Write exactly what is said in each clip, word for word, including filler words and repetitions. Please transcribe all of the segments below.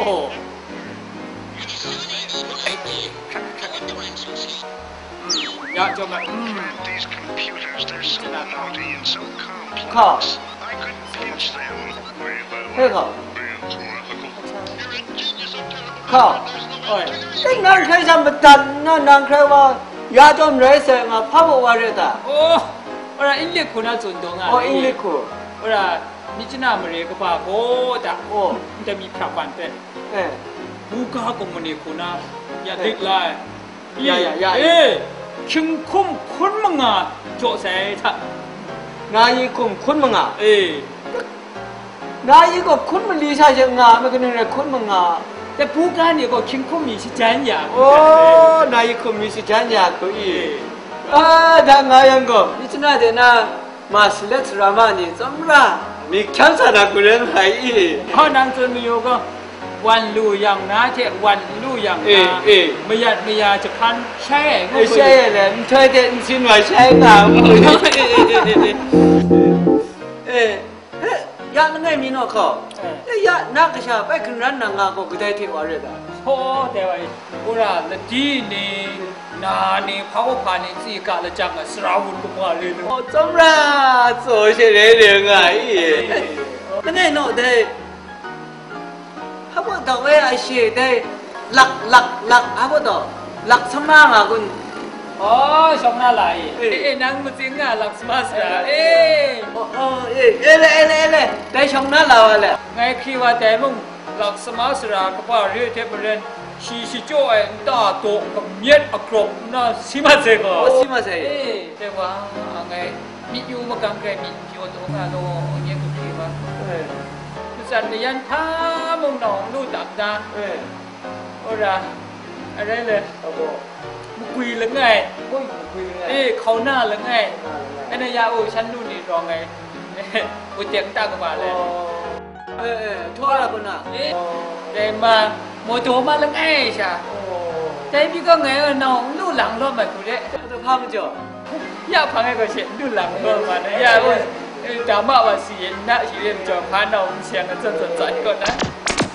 Oh. Hey, hey. Hmm, ya, coba. Hmm. These computers, they're so naughty and so complex. Ka. I could pinch them. Hey, ka. Ka. Oi. Kai nang hkrai sha madat nna, nang hkrai wa ya tawn rai sai nga, hpa baw wa re ta? Oh, ora English hku na tsun taw nga. Oh, English hku. Ora, myit chana mare kaba gaw ta. Oh. Nta mi hprak wan pe. Eh. Buga kawmane hku na ya dik lai. Ya, ya, ya. Eh, hkying hkum hkun manga jaw sai hta. Nga yi hkum hkun manga. Eh. Nga yi gaw hkun mali sha she nga, ma kaning rai hkun manga. Te buga ni gaw hkying hkum mi shajan ya. Oh, nga yi hkum mi shajan ya hku i. Eh. Ah, da nga yang gaw, myit chana de na, ma salet sara ma ni, tsawmra, myit hkyang sa na hku rai nga i. Hkaw nang tsun mayu gaw, wan lu yang na hte wan lu yang na, eh, eh, mayat maya jahpan shai ai, eh, ngu shai ai le, nhtoi hte nsin wa shai nga, eh, eh, ya langai mi naw hkaw, eh, eh, ya na kasha bai hkungran nang nga gaw kadai hte wa rai ga? Hpaw dai wa, ora ladi ni, na ni, hpa hpa ni, tsi ga lajang a sara wun kaba re lu. Oh, tsawmra, tsaw she rai re nga i. Langai naw dai. Hpa baw daw e a she dai, lak, lak, lak, hpa baw daw, lak sama nga kun? Oh, shawng na la e. Eh. Eh, eh, nang matsing nga lak sama sara. Eh. Oh, oh, eh, eh le, eh le, eh le. Dai shawng na la wa le. Ngai hkri wa dai mung, lak sama sara kaba re hte maren, shi shachyaw ai nta daw kamyet agrawp nna si mat sai gaw. Oh, si mat sai. Eh, dai wa, ngai. Myit yu magam hkrai myit jaw taw nga law, nye kahkye wa. Eh. Matsan mayan hpa mung nawng lu tam da. Eh. Ora, arai le. Abo. Makwi langai. Oi, makwi langai. Eh, hkauna langai. Hkauna langai. Ana ya o, shan lu ni rawng ai. Utek nta kaba le. Oh. Eh, eh, htaw ra kaw na? Eh, oh. Dai ma, mawdaw ma langai sha. Oh. Dai mi gaw ngai gaw nau n lu lang lawm ai hku re. Hpa majaw? Ya hpang e gaw she n lu lang lawm ma na, ya gaw, eh, dama wa si yen na shi re majaw, hpa nau n seng, a tsat tsat tsat kaw na.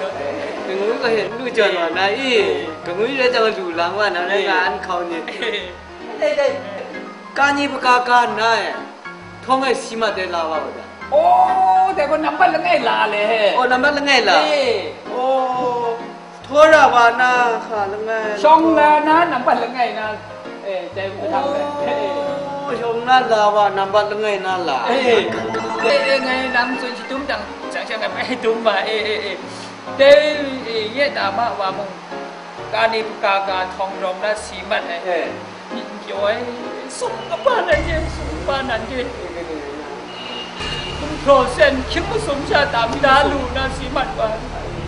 Kangwi gaw she n lu jawn wa na i? Kangwi rai jang lu lang wa na, rai nga an hkau ni. Dai, dai, ka ni hpa ka ka nna e? Htawng e si mat ai la wa ga. Oh, dai gaw nambat langai la le. Oh, nambat langai la. Eh. Oh, htaw ra wa na hka langai. Shawng la na nambat langai na. Eh, dai gaw hta le. Oh, shawng na la wa nambat langai na la. Eh, eh, eh, ngai nang tsun shi dum dang, shang shang ngai bai dum ma. Eh, eh, eh. Dai, eh, ye dama wa mung. Ka ni hpa ka ka htawng rawng na si mat ai. Eh. Myit n pyaw ai, sum kaba nan je, sum kaba nan je. Gumhpraw sen hkying masum sha tam da lu na si mat wa.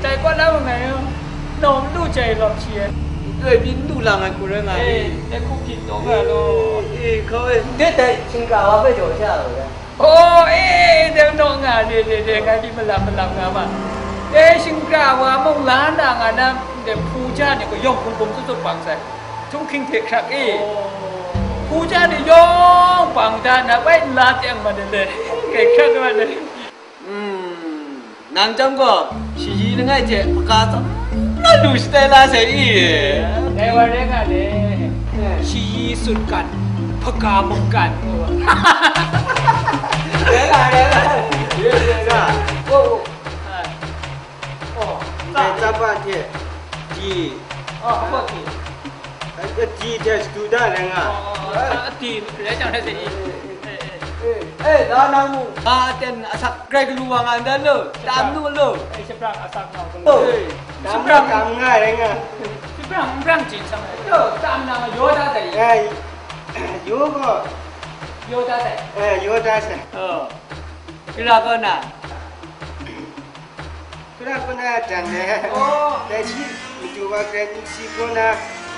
Dai kaw na ma ngai, nawng lu jai lawm shi ai. Doi byin lu lang ai hku rai nga ai. Eh, dai hku byin taw nga law. Eh, hkau e. Ndai dai shingkra wa hpe jaw sha ai. Oh, eh, eh, dai naw nga, de, de, de, ngai pyi malam, malam nga ma. Dai shingkra wa mung la na nga na, de, hpu ja ni gaw yawng hpung hpung tsut tsut bang sai. Htunghking hte hkrak e. Oh. Hpu ja ni yawng bang da na, bai nla teng ma de le. Kai hkrak ma de. Hmm. Nang chyawm gaw, shayi langai hte hpaka tsawm na lu shatai la sai i? Dai wa rai nga le. Shayi sutgan, hpaka munggan. Rai nga, rai nga. Rai nga. Oh, oh. Ah. Oh. Ndai tsapa hte di. Oh, apa di? Di hte shadu da rai nga. Oh, oh, oh. Ah, di, rai chyawm rai sai i. Eh, eh, eh, eh, na nang mung, nga aten asak grai galu wa nga ndai lo, tam nu lo. Eh, shabrang asak nga galu. Oh, eh, shabrang tam nga rai nga. Shabrang, shabrang jin sam. Yo, tam na nga, yo da dai. Eh, yo ko. Yo da dai. Eh, yo da sai. Oh. Kira ko na. Hkra hkra dan le. Oh. Dai shi, matu wa kren n si hkra na,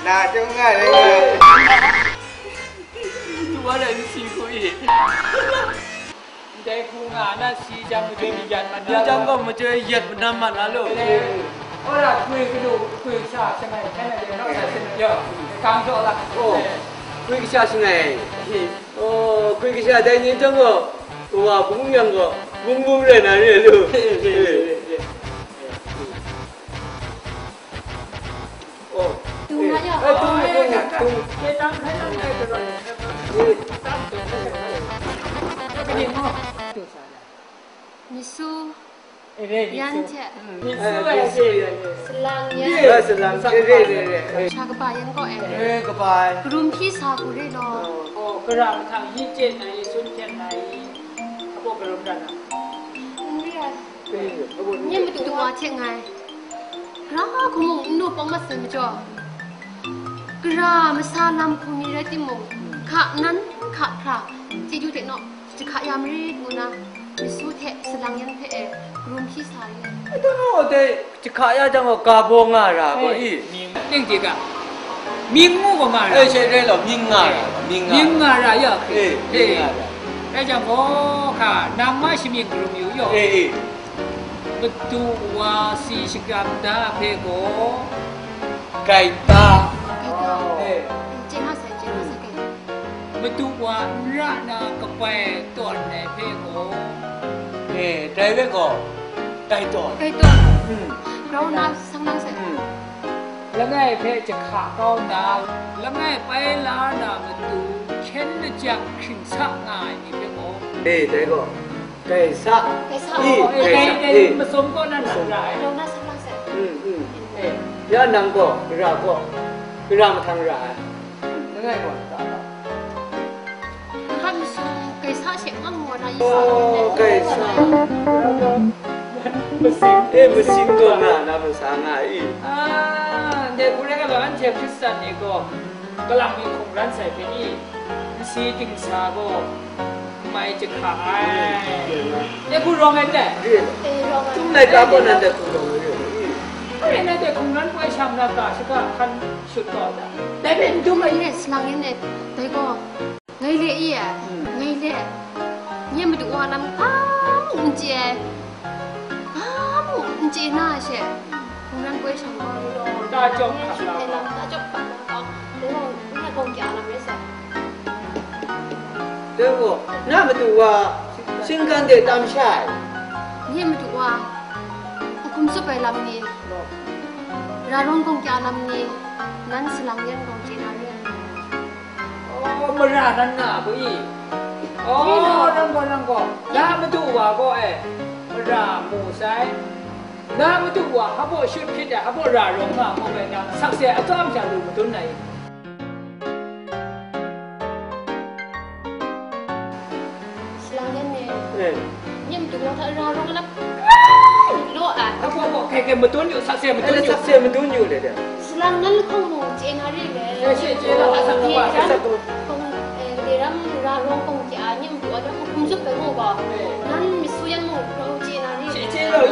na teng nga rai nga. Matu wa rai n si hku i. Ndai hku nga na si jang, matu mi yan man na. Yan jang gaw matu yet madan mat na lo. Ora hkui kadu, hkui sha shangai, hkrai na le, nau sha shangai. Ya. Kang jaw la. Oh. Hkui kasha shangai. Oh, hkui kasha dai ni tang gaw, kawa bung yang gaw, bung bung rai na re lu. Misu, yan hte. Misu, yan hte. Salang yan. Salang, re, re, re. Sha kaba yan gaw e. Re kaba. Karum hpyi sa hku re law. Oh, kara mahtang yi chyen na yi, sun hkyen na yi. Apo karum dan na. N re ai. Nye madu wa hte ngai, gara hku mung n lu pawng mat sai majaw, gara masa lam hku mi rai timung, hka nan, hka hkra, chyeju hte naw, jahka ya marit ngu na, Misu hte salang yan hpe e, karum hpyi sa yu ai. I don't know, dai jahka ya jang gaw, ga baw nga ra gaw i. Mying, mying ngu gaw nga ra. Eh, she rai law, mying nga ra, mying nga ra. Mying nga ra ya hkrit. Eh, mying nga ra. Rai jang gaw, hka, nang ma shamying karum yu yaw. Eh, eh. Madu wa si shakram da hpe gaw, gaita. Gaita. Eh. Chye nga sai, chye nga sai, gaita. Madu wa n ra na kabai tawn ai hpe gaw. Eh, dai hpe gaw, gaita. Gaita. Mm. Grau na sang nang sai. Mm. Langai hpe jahka kau nna, langai pai la na matu hkyen lajang hkring sa nga ai ni hpe gaw. Eh, dai gaw, gaisa. Gaisa. I, oh, eh, gaisa, dai, dai, eh. Masum kaw na nang ra ai. Rau na sa lang sai. Mm, mm. Eh. Ya nang gaw, gara gaw, gara mahtang ra ai. Langai gaw, ta ta. Nang hkan masum gaisa she ngang ngu na yi sa. Oh, gaisa. Masing. Eh, masing gaw na, na masa nga i. Ah, ndai hku rai nga, anhte Hkristan ni gaw, kalang mi hkungran sai hpe i, nsi dingsa gaw, n mai jahka ai. Ndai hku rawng ai dai? Re. Eh, rawng ai. Chyum laika gaw nan dai hku rawng ai re. Hkare nan dai hkungran poi shang na ga shaga hkan shut kau ai ta? Dai hpe n dum ai. Ngai salang yan e, dai gaw. Ngai le i e, mm, ngai le. Nye madu wa lam hpa mung n chye ai, hpa mung n chye na ai she, hkungran poi shang gaw ni law. Ta chyawm hkap la gaw. Ta chyawm hkap la gaw. Dai gaw, nye gaw, na madu wa shinggan de tam sha ai. Nye madu wa, n hkum tsup ai lam ni, ra rawng gawng kya lam ni, nan salang yan gaw chye na re ai. Oh, mara nan nga a gaw i? Oh, nang gaw, nang gaw. Na madu wa gaw e, mara mu sai. Na madu wa hpa baw shut hpyit ai, hpa baw ra rawng nga mu ai, nang sakse atsawm sha lu madun ai. Salang yan ni. Eh. Nye madu wa hta ra rawng na, ai, law ai. Hpa baw, hpa baw, hkai, hkai, madun yu, sakse madun yu. Sakse madun yu le de. Salang nan lahkawng mung chye na re le. Eh, she chye la, asak kawa, asak kawa. Kong, eh, gade ram ra rawng kong kya, nye madu wa hta hkum tsup ai gaw, eh, nan Misu yan mung grau chye na re. She chye la, oh,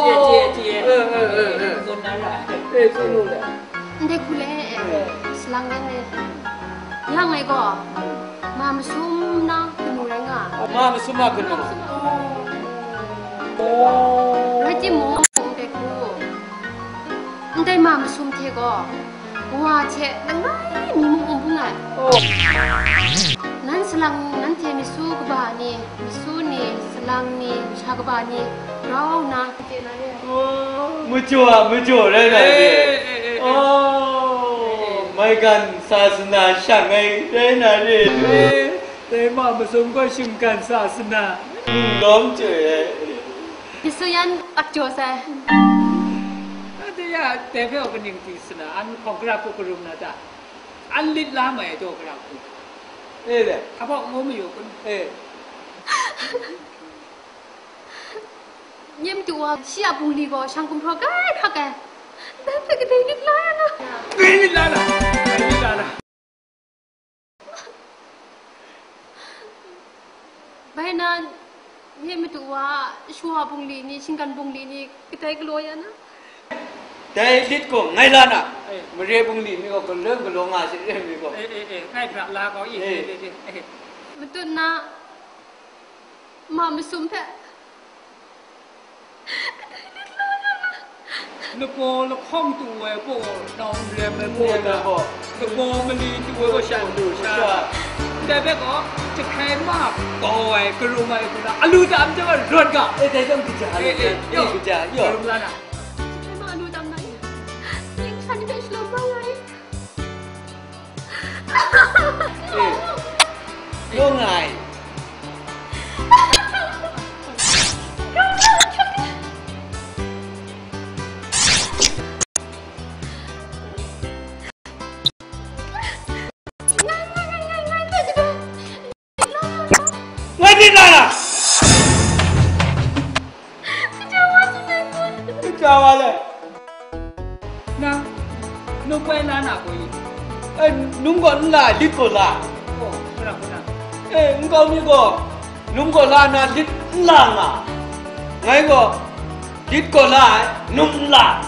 chye, chye, chye. Eh, eh, eh, eh, eh. Zun na ra. Eh, zun lu le. Ndai hku le, eh, salang yan e. Ya ngai gaw, ma masum na kanu rai nga. Ma masum na kanu. Ma masum na kanu. Oh. Rai timung, ndai hku. Ndai ma masum hte gaw, wa hte langai mi mung bung bung ai. Oh. Nan salang, nanhte Misu kaba ni, Misu ni, salang ni, sha kaba ni, grau nna, oh, majaw a, majaw rai na re. Eh, eh, eh, eh. Oh, maigan sasana shang ai rai na re. Eh, dai ma masum gaw shinggan sasana. Hmm, lawm chyoi ai. Misu yan tak jaw sai. Ade ya, dai hpe kaning ting sana, an hkawng gara hku karum na ta? An lit la mai ai daw gara hku. Eh, le. Hpa baw ngu mayu kun. Eh. Nye madu wa, shi a bungli gaw shang gumhpraw kai hkrak ai. Dai hpe kadai lit la ai na. Kadai lit la na? Kadai lit la na? Bai na, nye madu wa, shawa bungli ni, shinggan bungli ni, kadai galaw ya na? Dai lit gaw ngai la na? Eh. Mare bungli mi gaw, galoi galaw nga she, re mi gaw. Eh, eh, eh, kai hkrak la gaw, eh, eh, eh, eh, eh. Matut na, ma masum hpe. Lagaw lahkawng tu ai gaw, nau n rem ai gaw, lagaw mali tu ai gaw, shan tu sha. Ndai hpe gaw, jahkrai ma bau ai, karum ai hku na, alu tam chyawm ai rawt ga. Eh, dai chyawm kaja, eh, eh, eh, yo, kaja, yo. Karum la na. Jahkrai ma alu tam na, ning shan hpe shalawm bau ai. Lung ai. Ngai di na na. Kaja wa le. Na, nu koi la na koi. Eh, nung ko nla, lit ko la. Oh, kuna, kuna. Eh, nkau mi ko, nung ko la na lit nla nga. Ngai ko, lit ko la, num nla.